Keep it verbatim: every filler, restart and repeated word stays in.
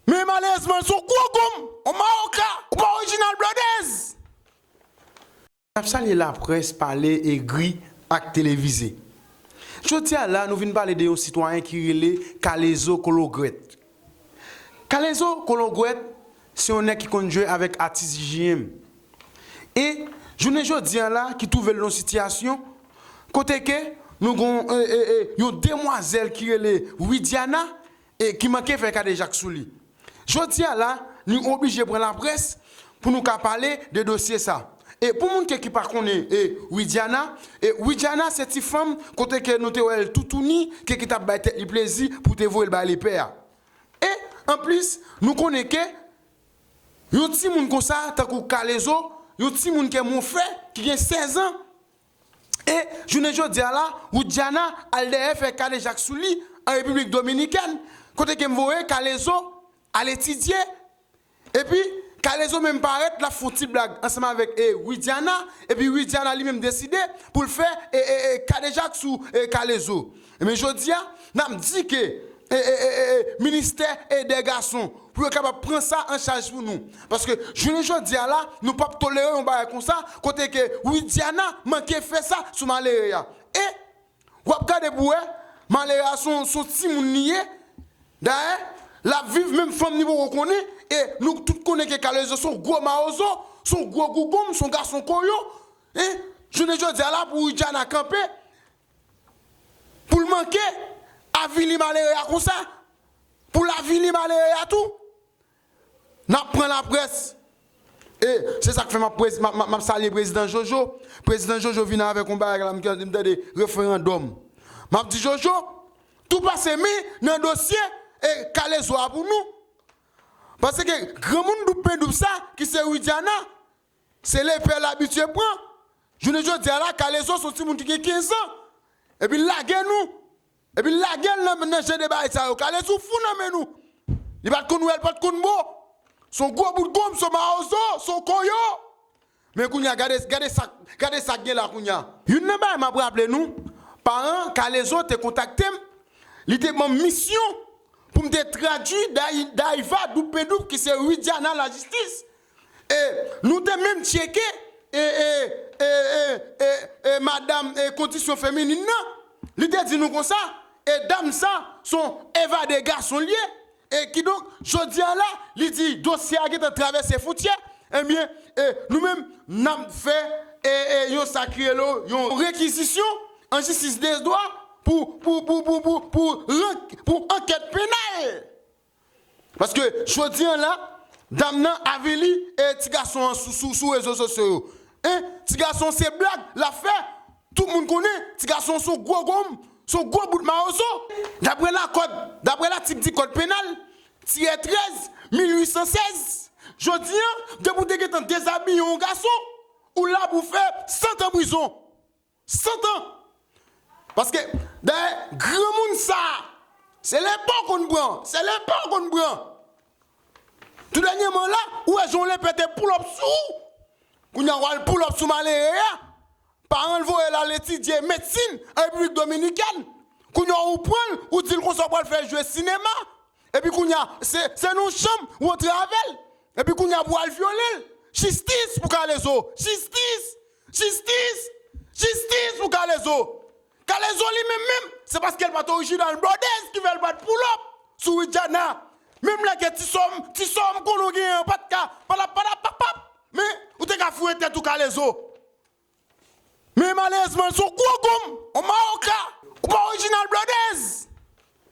Men malerezman, l se yon gwo gonm, yon mawoka, ou pa orijinal, Blodez! N ap salye laprès pale, ekri ak televize. Jodi a la, nou vin pale de yon sitwayen ki rele Kalezo Kologwèt. Kalezo Kologwèt se yon nèg ki konn jwe avèk atis J M. E jounen jodi a la, ki twouve l nan yon sitiyasyon kote ke nou gon, e, e, e, yon demwazèl ki rele Widiana, e ki manke fè kadejak sou li. Jodi a la, nou oblije pran laprès pou nou ka pale de dosye sa. E pou moun ke ki pa konnen, e, Widiana, e, Widiana se ti fanm kote ke nou te wè l toutouni, ke ki t ap bay tèt li plezi pou te voye l bay lepè a. E, anplis, nou konnen ke yon timoun konsa, tankou Kalezo, yon timoun ke mon fè, ki gen sèz an, e jounen jodi a la, Widiana al dèyè fè kadejak sou li an Repiblik Dominikèn, kote ke m voye Kalezo al etidye. Epi, Kalezo menm parèt, l ap fè yon ti blag ansanm avèk, e, Widiana, epi Widiana li menm deside pou l fè, e, e, e, kadejak sou, e, Kalezo. Ebyen, jodi a, n ap di ke, e, e, e, e, e, ministè, e, dè gason, pou yo kapab pran sa an chaj pou nou. Paske, jounen jodi a la, nou p ap tolere yon bagay konsa, kote ke Widiana manke fè sa sou malere a. E, w ap gade pou wè, malere a se yon, se yon timoun li ye. Dayè, l ap viv menm fanm li poko konnen, e nou tout konnen ke Kalezo se yon gwo mawozo, se yon gwo gougonm, se yon gason koyo. E, jounen jodi a la, pou Widiana kanpe, pou l manke avili malere a konsa, pou l avili malere a tou, n ap pran laprès. E se sa k fè m ap, prez- m ap, m ap, m ap salye prezidan Jojo. Prezidan Jojo vin avèk yon bagay la, m, m tande referandòm. M ap di Jojo, tou pase men nan dosye, e, Kalezo a pou nou. Paske granmoun doub pen doub sa, ki se Widiana, se lepè l abitye pran. Jounen jodi a la, Kalezo se yon timoun ki gen kenz an. Epi l lage nou. Epi l lage l nan, nan jan de bagay sa yo. Kalezo fou nan men nou. Li pa t konn wè, li pa t konn bo. Se yon gwo bout gonm, se yon mawozo, se yon koyo. Men kounye a, gade, gade sa, gade sa k gen la kounye a. Youn nan bagay m ap raple nou, paran Kalezo te kontakte m, li te ban m misyon pou m te tradui Day- Daiva Doupendoup ki se Widiana Lajistis. E nou te menm tcheke, e, e, e, e, e, e, madanm, e, kondisyon feminin nan. Li te di nou konsa, e dam sa, se yon evade gason l ye. E kidonk, jodi a la, li di dosye a gentan travèse fwontyè. Ebyen, e, nou menm, n ap fè, e, e, yon sa ki rele yon rekizisyon an jistis de dwa pou, pou, pou, pou, pou, pou, ran- pou ankèt penal. Paske, jodi a la, dam nan avili, e, ti gason an sou, sou, sou rezo sosyo yo. Hein? Ti gason se blag l ap fè. Tout moun konnen, ti gason se yon gwo gonm, se yon gwo bout mawozo. Daprè lakòd, daprè latik di kòd penal, tirè trèz, mil uit san sèz, jodi a, depi w te gentan dezabiye yon gason, ou la pou fè san tan prizon. San tan. Paske, dayè, granmoun sa, se lepè w konn pran, se lepè w konn pran. Tou dènyèman la, ou wè jan yon lepè te pull up sou ou. Kounye a, w al pull up sou malere a. Paran l voye l al etidye medsin an Repiblik Dominikèn. Kounye a, ou pran l, ou di l konsa w pral fè jwe sinema. Epi kounye a, se, se nan yon chanm, ou antre avè l. Epi kounye a, pou w al vyole l. Jistis pou Kalezo! Jistis! Jistis! Jistis pou Kalezo! Kalezo li menm menm, se paske l pa t orijinal Blòdèz ki fè l pa t pull up sou Widiana. Menm lè ke ti sòm, ti sòm konnen w genyen an pa t ka, pa t ap, pa t ap, pap, pap. Men, ou te ka foure tèt ou Kalezo. Men malerezman, l se yon gwo gonm, yon mawoka. Ou pa orijinal Blòdèz!